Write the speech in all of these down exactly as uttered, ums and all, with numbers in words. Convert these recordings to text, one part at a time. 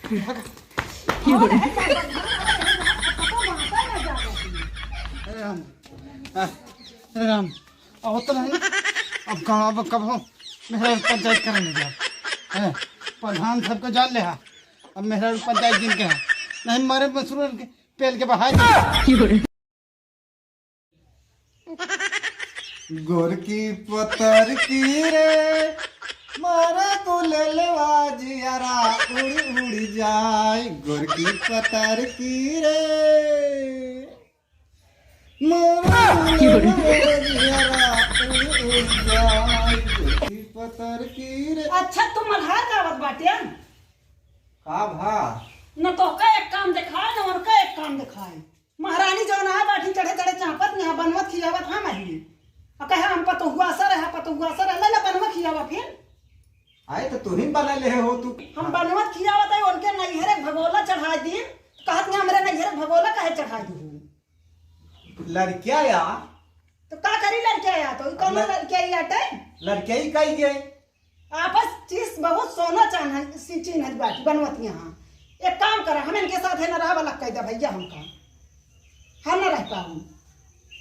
अरे राम, अरे राम, अब तो नहीं, अब कहाँ, अब कब हो? मेरा पंचायत करने जा। हैं, प्रधान सबको जान ले हा। अब मेरा पंचायत जिनके है, नहीं मारे मसरूर के पेल के बहाए। गोरकी पतर की रे, मारा तू ले लेवा जियारा, उड़ी उड़ी जाए। गोरकी पतर की रे, मारा तू ले लेवा जियारा, उड़ी उड़ी जाए। गोरकी पतर की रे। अच्छा, तू मल्हार गावत बाटे? का भा? न तोहका एक काम देखाए, न उनका एक काम देखाए। महारानी जौन आ बाटी चढ़े चढ़े चापत, यहाँ बनवत खियावत हम अहिए। आ कहे हम पतोहुआ सर है, पतोहुआ सर है, ले ले बनवत खियावा फिर। आए तो तू ही बना ले हो तू। हम बनवत खियावत है, उनके नैहरे भगोला चढ़ाए दिन, कहत ने हमरे नैहरे भगोला काहे चढ़ाए दू? लड़किया या? तो का करी लड़किया या? तो ई कौन अब लड़- लड़किया या टे? लड़किया ही कही जे। आपस चीज बहुत सोना चान है, सी चीन है बाटी बनवत यहाँ। एक काम करा, हम इनके साथ है ना रहा वाला कह दे भैया हमका। हम ना रह पाऊँ।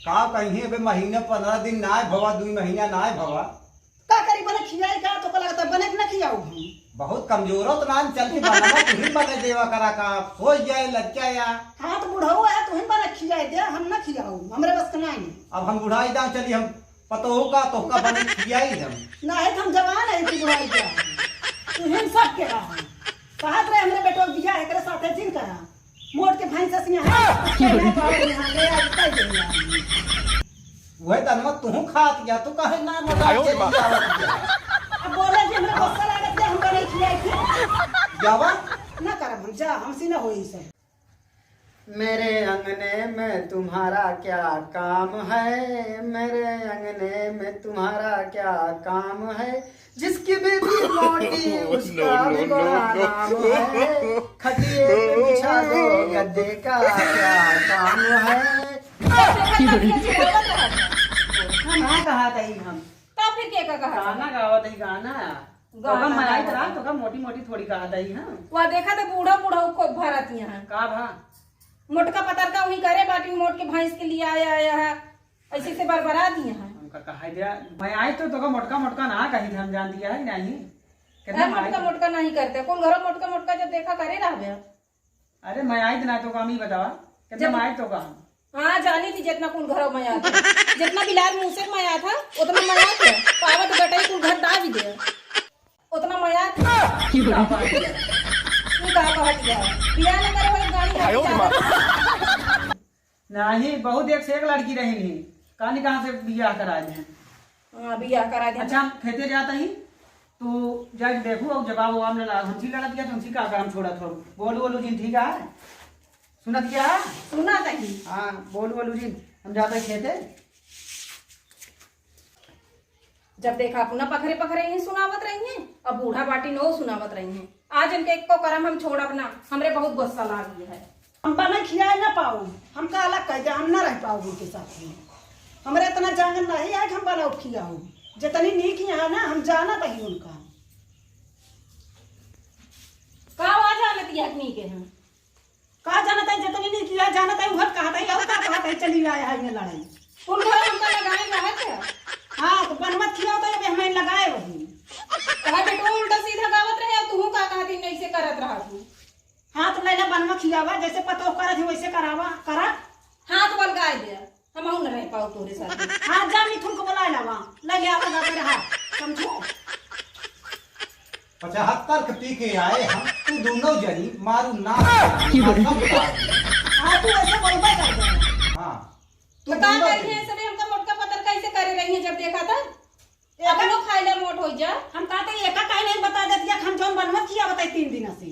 का कहीं अबे महीने पन्द्रह दिन ना भवा, दुई महीना ना भवा। का करी बने खियाई का? तो का लगता बने कि ना खियाऊ हम? बहुत कमजोर हो तो ना चल के बनावा, तू ही बने देवा करा का, हो जाए लड़का या। हाँ तो बुढ़ऊ है, तू ही बने खियाई दे, हम ना खियाऊ, हमरे बस का नहीं। अब हम बुढ़ाई दाम चली हम पतोहू का तोहका बने खियाई हम। नाहीं त हम जवान है कि बुढ़ाई के। तुहिन सब के रहा। कहत रहे हमरे बेटो के बियाह एकरे साथे जिन करा। मोट के भैंस से यहाँ है, उसके यहाँ पावर यहाँ ले आ, इतना ही देंगे। वह तनमा तुहू खात गया, तू कहे ना मजाक आयो रे माँ। अब बोले कि हमरे गुस्सा लागत है, हम बने खियाई थी। जावा। ना करब हम, जा, हमसे ना होई सब। मेरे अंगने में तुम्हारा क्या काम है, मेरे अंगने में तुम्हारा क्या काम है, जिसकी बीबी मोटी उसका भी बड़ा नाम है, खटिए पे बिछा दो गद्दे का क्या काम है। हम हाँ कहा था ही हम। तब फिर के का कहा था? गाना गावा था ही गाना। तोका गाना मनाई गावा। तोका मोटी मोटी थोड़ी कहा दई, हाँ। वा देखा तो बूढ़ा बूढ़ा खूब भरत यहाँ। का भा? मोटका पतरका वही करे बाटी, मोट के भैंस के लिए आया, आया है, ऐसे से बरबरा दिया है। हमका कहा दिया, मैं आई तो तोका मोटका मोटका ना कही थे, हम जान दिया है कि नहीं? कितना हम माई मोटका तो मोटका नहीं करते, कौन घरों मोटका मोटका जब देखा करे रहबे। अरे, मैं आई त ना तो काम ही बतावा। कितना जब मैं आई तो काम। हाँ, जानी थी जितना कुल घर में आया था। जितना बिलार मुँह से मैं आया था, उतना मैं आया था। पावत गटई कुल घर दाबी दे। उतना मैं आया था। की बात है? तू का कहत है? बियाह न करे वाली गाड़ी आयो रे माँ। नहीं, बहुत एक से एक लड़की रही नहीं। कहानी कहाँ से बियाह करा दे? हाँ, बियाह करा दे। अच्छा, हम खेते जाता ही, तू जाके देखू और जवाब ववाब न ला, हमसी लड़त गया, तुमसी का काम छोड़ा थोड़ा। बोलू, बोलू जिन, ठीक है? सुनत गया? सुनत ही। हाँ, बोलू, बोलू जिन, हम जाता ही खेते। जब देखा अपना पखरे पखरे ही सुनावत रही हैं, अब बूढ़ा बाटी नो सुनावत रही हैं। आज इनके एको करम हम छोड़ब ना, हमरे बहुत गुस्सा लागी है। हम बना खियाए ना पाऊ, हम का अलग कह दे, हम ना रह पाऊ उनके साथ में। हमरे इतना जांगन नहीं है कि हम बनाओ खियाओ। जितनी नीक यहाँ ना, हम जानत ही उनका। का आवाज आलत यह नीक है? का जानत है, जितनी नीक यहाँ जानत है, उहत कहत है, और का कहत है, चली आया है ये लड़ाई। उनका हमका लगाए रहा क्या? हाँ, तो बनवत खियाओ तो ये हमें लगाए वही। कहा बेटो उल्टा सीधा गावत रहे, और तू का कहती नहीं से करत रहा तू। हाथ लैला बनवा खियावा, जैसे पतोह करत ही वैसे करावा, करा। हाथ बलगाए दे, हमहू न रह पाओ तोरे साथ। हाथ जा मिथुन को बुलाए लावा, ले ले आवा घर पे रहा, समझो। पचहत्तर के पी के आए हम, तू दोनों जनी मारू ना। की बोले? हाँ, तू ऐसे बोलबे कर दे। हाँ, तू तो का दोनों करिए जनी। ऐसे भी हमका मोटका पतर कैसे करे रही है जब देखा था? एका अपनो खाइला मोट हो जा। हम कहते एका काहे नहीं बता देती है, हम जौन बनवत किया बताई तीन दिन से।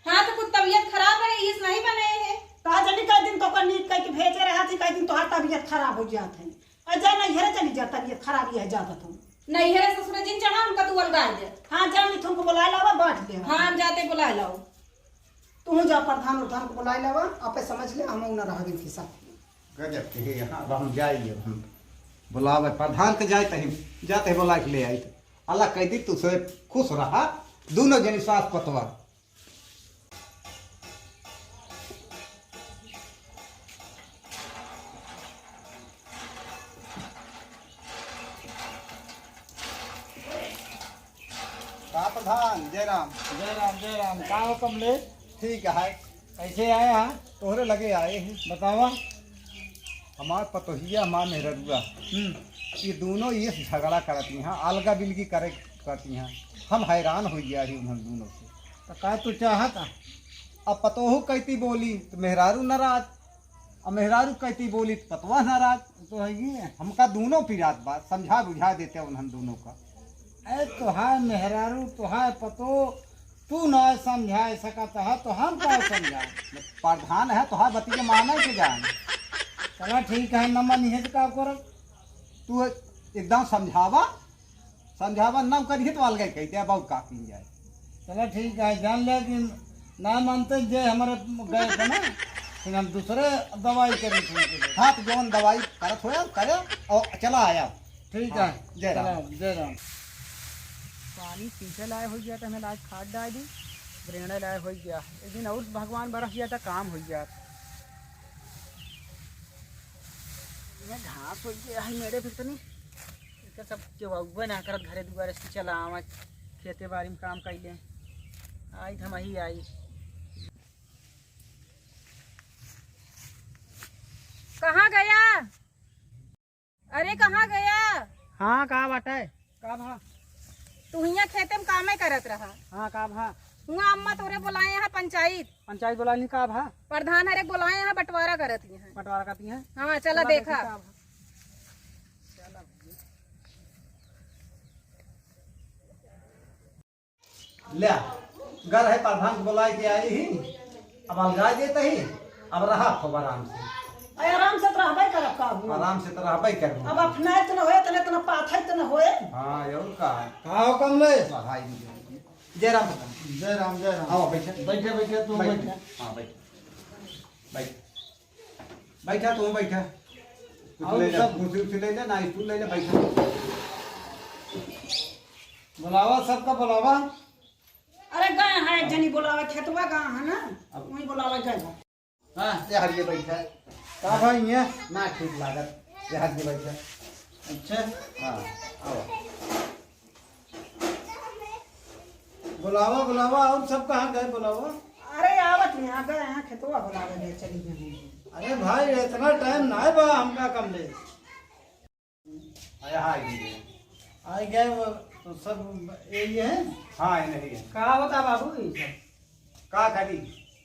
हाँ, तो कुछ तबीयत खराब है, इस नहीं बने है। कहा जनी कई दिन तो कर नीक कह के भेजे रहा थी, कई दिन तोहार तबीयत खराब हो जात है। और जा नैहरे चली जा, तबीयत खराब यह जाता तुम। नैहरे ससुरे जिन चढ़ा, हमका तू अलगा दे। हाँ, जा मिथुन को बुला लावा, बांट ले। हाँ, हम जाते बुला लाओ। तू जा प्रधान उधान को बुला लावा, आपे समझ ले, हम ना रह दिन के साथ। गजब के है यहाँ। अब हम जाइए, हम बुलावे प्रधान के जाए तही, जाते ही बुला के ले आई। अल्लाह कह दी, तू से खुश रहा, दोनों जनी सास पतवा। प्रधान, जय राम। जय राम, जय राम। का हो कमलेश? ठीक है। कैसे आए हैं? तोहरे लगे आए हैं। बतावा। हमार पतोहिया, हमार मेहररुआ, हम्म। ये दोनों ये झगड़ा करती हैं, अलगा बिलगी करे करती हैं। हम हैरान हो गया ही उन्हन दोनों से। तो का तू चाहत है? अब पतोहू कहती बोली तो मेहरारू नाराज, अब मेहरारू कहती बोली तो पतवा नाराज। तो है ये। हमका दोनों पिरात बात समझा बुझा देते उन्हन दोनों का। अरे तोहार मेहरारू, तोहार पतो, तू ना समझाए सकत है तो हम का समझाए? प्रधान है, तोहार बतिया माने के जान। चला ठीक है, न मनिहे तो का करब? तू एकदम समझावा, समझावा ना करिहे तो अलगे कह दे, बहुत का कीन जाए। चला ठीक है, जान ले कि ना मानते जे हमारे गए थे ना, फिर हम दूसरे दवाई करी थे उनके लिए। हाँ, तो जौन दवाई करत होया, करे और चला आया। ठीक हाँ, है। जय राम। चला, जय राम। पानी पीछे लाए हो गया तो हमें लाए खाद डाल दी, ब्रेणा लाए हो गया। एक दिन और भगवान बरस गया तो काम हो गया। ये घास हो गया है मेरे फिर तनी। इनका सब केहू अउबे ना करत घरे दुआरे से चला आवा, खेते बाड़ी में काम कइले। आई त हमही आई। कहाँ गया? अरे कहाँ गया? हाँ, का बाटे? का भा? तू हियाँ खेते में कामे करत रहा। हाँ, का भा? हुआँ अम्मा तोरे बोलाए हैं पंचायत। पंचायत बोलाए नहीं, का भा? प्रधान हरे बोलाए हैं, बंटवारा करत ही हैं। बंटवारा करती हैं? हाँ, चला चला देखा। देखी का भा। ले, घर है प्रधान को बुलाए के आई ही, अब अलगाए देते ही, अब रहा खूब आराम से। अरे आराम से तो रहबे करब का हुआ। आराम से तो रहबे करब। अब अपना इतना होए, इतना, इतना पाथा इतना होए। हाँ, और का? का हो कमलेश? बधाई दीजिए। जय राम प्रधान। जय राम, जय राम। आओ, बैठे। बैठे, बैठे, तू बैठ। बैठे। हाँ, बैठ। बैठ। बैठा, तू बैठा। कुछ आओ, ले ले, सब कुर्सी उर्सी ले ले, ना स्टूल ले ले, बैठा। बुलावा, सबका बुलावा। अरे, गए हैं, एक जनी बुलावे, खेतवा गए हैं ना, अब वहीं बुलावे गए हैं। हाँ, ये हरिये बैठा। का भाई, ये? ना ठीक लागत, ये हरिये बैठा। अच्छा। हाँ, आओ। बुलावा, बुलावा, और सब कहाँ गए बुलावा? अरे, आवत यहाँ गए हैं, खेतवा बुलावे गए, चली गए हैं। अरे भाई, इतना टाइम ना है बा हमका कमलेश। अरे हाँ, ये है। आ गए वो तो सब यही है। हाँ, ये नहीं है। का होता बाबू ये सब? का करी?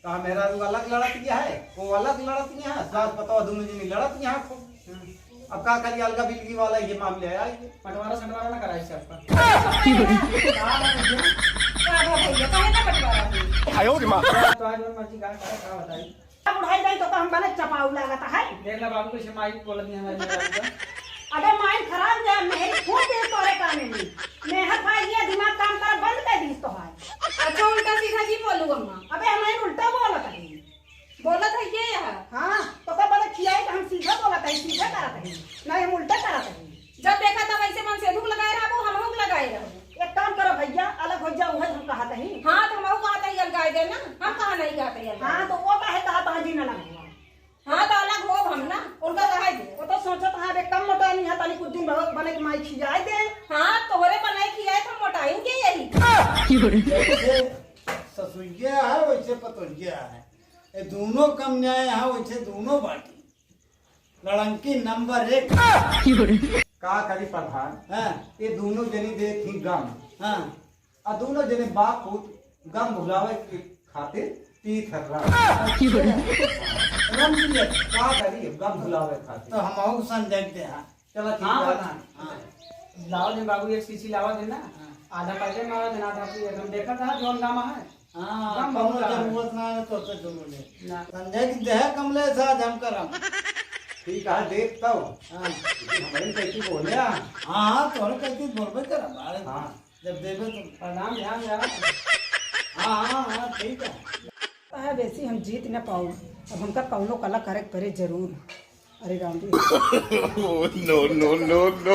कहा मेहरारू अलग लड़त गया है, वो अलग लड़त गया है, सास पतोह दोनों जनी लड़त गया है खूब। हम्म। अब का करी, अलगा बिलगी वाला ये मामले आया ये। बंटवारा संटवारा ना कराई सब पर। का है भैया? का है भैया? काहे ना बंटवारा हुई? आयो रे माँ। तो आज मन मर्जी का करे, का बताई? बुढ़ाई गई तो, तो हम बने चपाऊ लागत है। देख ला बाबू, कैसे माई बोलत नहीं हमारे मेहरारू का। अबे माई खराब जा, मेहर खूब तेज तोरे काने में। मेहर भाई ये दिमाग काम कर बंद कर दीस तो है। अच्छा, उल्टा सीधा जी बोलू अम्मा। अबे हमारे उल्टा बोलत है। बोलत है ये यहाँ। हाँ, तो का बोले खियाई तो हम सीधा बोलत है, सीधा करत है। नहीं, हम उल्टा करत है। जब देखा तब ऐसे मन से दुख लगाए रहबो, हम लोग लगाए रहबो। एक काम करो भैया, अलग हो जाओ, वही हम कहत हई। हाँ, तो हम कहत हई अलगाए दे ना, हम कहा नहीं कहत हई अलगाए हाँ, दे। तो वो काहे कहत है जी ना लगवा? हाँ, तो अलग हो हम ना, उनका रहे दे। वो तो सोचत है, अबे कम मोटा नहीं है, ताली कुछ दिन बहुत बने के माई खियाए दे। हाँ, तोहरे बनाए खियाए तो मोटाइन के यही। जैसे ससुइया है, वैसे पतोहिया है। ये दोनों कम न्याय है, वैसे दोनों बाटी। लड़ंकी नंबर एक। का करी प्रधान? हाँ। ये दोनों जनी देत ही गम। हाँ। आ दोनों जने बाप पूत गम भुलावे के खातिर पीत है रम। रम पियत। का करी गम भुलावे खातिर? तो हम अहू संजय दे हाँ। चला ठीक हाँ, है। प्रधान। हाँ। लावा दे बाबू, एक शीशी लावा दे ना। हाँ। आधा पैसे में आवा दे ना, आधा पी, हम देखा था जौन गामा है। हाँ, गम कौनो भुलावे। जरूरत ना है तो से दोनों ले। ना। संजय की देह कमले से आज हम करम। ठीक है, देख तो। हाँ। लेकिन हमारे कैसे बोले हाँ? हाँ, हाँ, तोहरे कैसे बोलबे करम, अरे। हाँ। जब देबे तो प्रणाम, ध्यान दे। हाँ, हाँ, हाँ, ठीक है। कहे बेसी हम जीत न पाऊ, अब हमका कौनो कला करे के परे जरूर। अरे राम रे। Oh, no, no, no, no।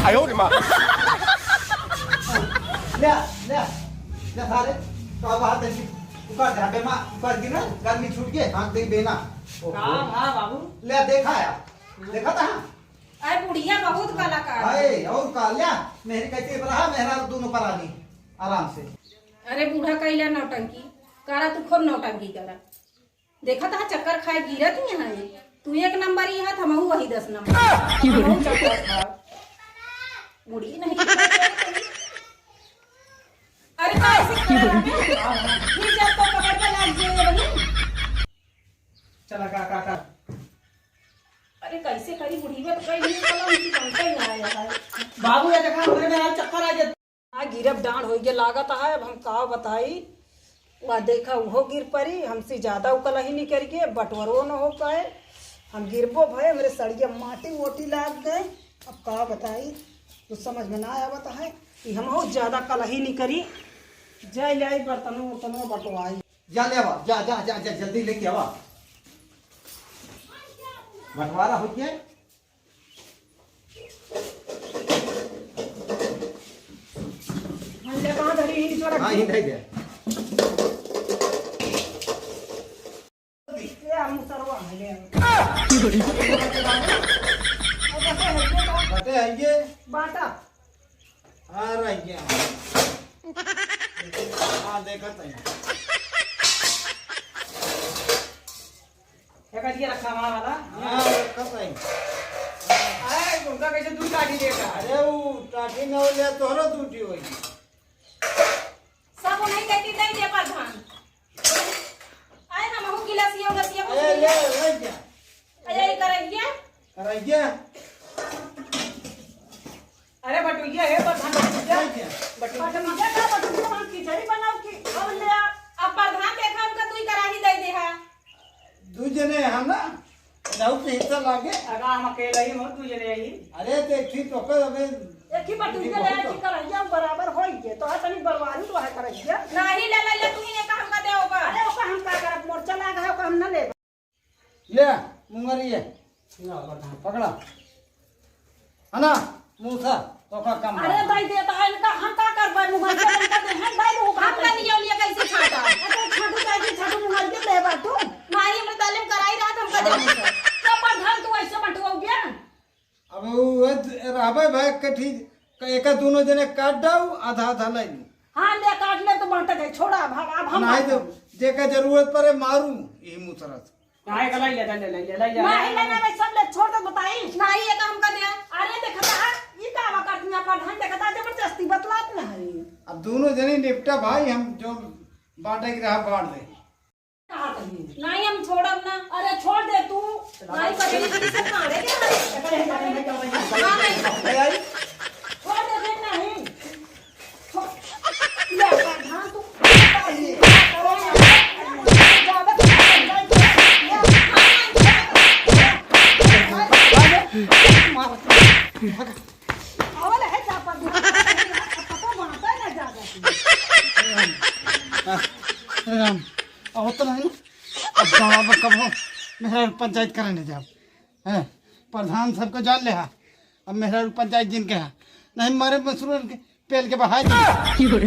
आयो रे माँ। ले, ले, ले सारे, तो अब हाथ ऐसी ऊपर झापे माँ, ऊपर गिरा, गर्मी छूट गए, हाथ दे बेना। ओहो। हाँ, हाँ, बाबू। ले, देखा है, देखा था, हाँ? अरे बुढ़िया बहुत कलाकार है। अरे और का, ल्या, मेहरी कैसे रहा, मेहरा दोनों परानी आराम से। अरे बूढ़ा कैला नौटंकी करा, तू खूब नौटंकी करा। देखा था चक्कर खाए गिरत ही है, तू एक नंबर ही है, हमहू वही दस नंबर। हमहू चक्कर खा। बुढ़ी नहीं। अरे कैसे करा? फिर जब तो पकड़ के लाग गए बनी। चला का, का, का? अरे कैसे करी बुढ़ी में, तो कहीं नहीं चला, उनकी बनता ही ना आया है। बाबू, ये देखा, हमरे में आज चक्कर आ गया। आ गिरब डांड होइ गया लागत है, अब हम का बताई। वह देखा उहो गिर परी, हमसे ज्यादा उ कलही निकल गए, बंटवारो न हो पाए। हम गिरबो भए, हमरे सड़िया माटी वोटी लाग गए। अब का बताई, कुछ समझ में ना आवत है कि हम हो ज्यादा कलही निकरी। जाए ले आई बर्तनों उर्तनों बंटवाई। जा ले आवा, जा, जा, जा, जा, जल्दी लेके आवा। बंटवारा हो गया। हम ले कहाँ धरी, हिंद जो रख हाँ, दी। हिंद है दे। ये हम मुसरवा है, ले आओ। बटे है ये। बाटा। आ रह गया। हाँ, देखा था। एक अटिया रखा हमारा वाला। हाँ, रखा था। अरे, उनका कैसे दू काठी देता? अरे, वो काठी न हो जाए, तोहरो दूठी होई। सब उन्हीं के की दे दे प्रधान। आए हम हूँ गिलासिया उलासिया कुछ अरे, नहीं ले, है। ले जा। अरे, ये करैया। करैया। अरे, बटुइया है, प्रधान बटुइया। ले जा। बटुइया का बटुइया, हम खिचड़ी बनाओ की? अब ले आ। अब प्रधान देखा, हमका तू ही कराही दे दे हा। दू जने हम ना, बहुत हिस्सा लागे। अगा हम अकेला ही हो, दू जने ही। अरे देखी तो कर अबे। एक ही बटुइया ले आके करैया बराबर होई के, तो है तनी बरवारी तो है करैया। नाही ले ले, ले तू ही ने काम कर दे ओकर। अरे ओकर हम का करब, मोर्चा लाग है, ओकर हम ना लेब। ले, मुंगरी है। पकड़ा। है ना? मूसा, तो का काम अरे बा? भाई, देता है इनका, हम का करबे? मुंगरी के इनका दे, हम भाई, वो हम का का लिया, लिया कैसे छाटा? अच्छा, छाटू कैसे छाटू, मुंगरी के दे बा तू? नाही, हमरे तालीम कराई रहा, तो हमका दे मूसा। तो प्रधान तू ऐसे बंटवाओ गया? अब वो रहबे भाई कठी, एका दोनों जने काट डाऊ, आधा आधा ले लू। हाँ, ले काट ले तो बांटा जाए, छोड़ा, अब हम, अब हम नाही बांटा। तो जेका जरूरत पड़े मारू, यही मुसरत। काहे का लाई ले, ले, ले, ले, ले, ले, नाही ले, लेना भाई, सब ले छोड़ दे, बताई। नाही, ये काम कर दिया। अरे देखता है, ये का आवा करती है, प्रधान देखता है, जबरदस्ती बतलात ना है। अब दोनों जने निपटा भाई, हम जो बांटे की रहा बांट दे। कहा कहीं? नाही, हम छोड़ब ना। अरे छोड़ दे तू। नाही, पता नहीं किससे काढ़े के हमारे। हाँ, नाही। छोड़ दे, दे नाही। ले, प्रधान, तू आवल है जा प्रधान, पता बांटा ना जाबे। राम, आवत नहीं ना। अब गाँव में कब हो, मेहरारू पंचायत करे नहीं जाब। हैं, प्रधान सबको जान ले हा। अब मेहरारू पंचायत जिनके हा, नहीं मारे मसरूरन के पेल के बहाय दे। की बोले?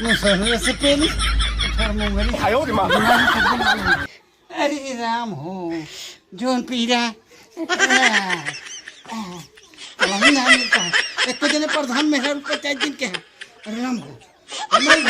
मैं सर से पेली, फिर मुंगरी। आयो रे माँ। अरे राम हो, जोन पीरा। वही नाम मिलता है। एक को जने प्रधान मेहरारू पंचायत जिनके हा। अरे राम हो। नहीं,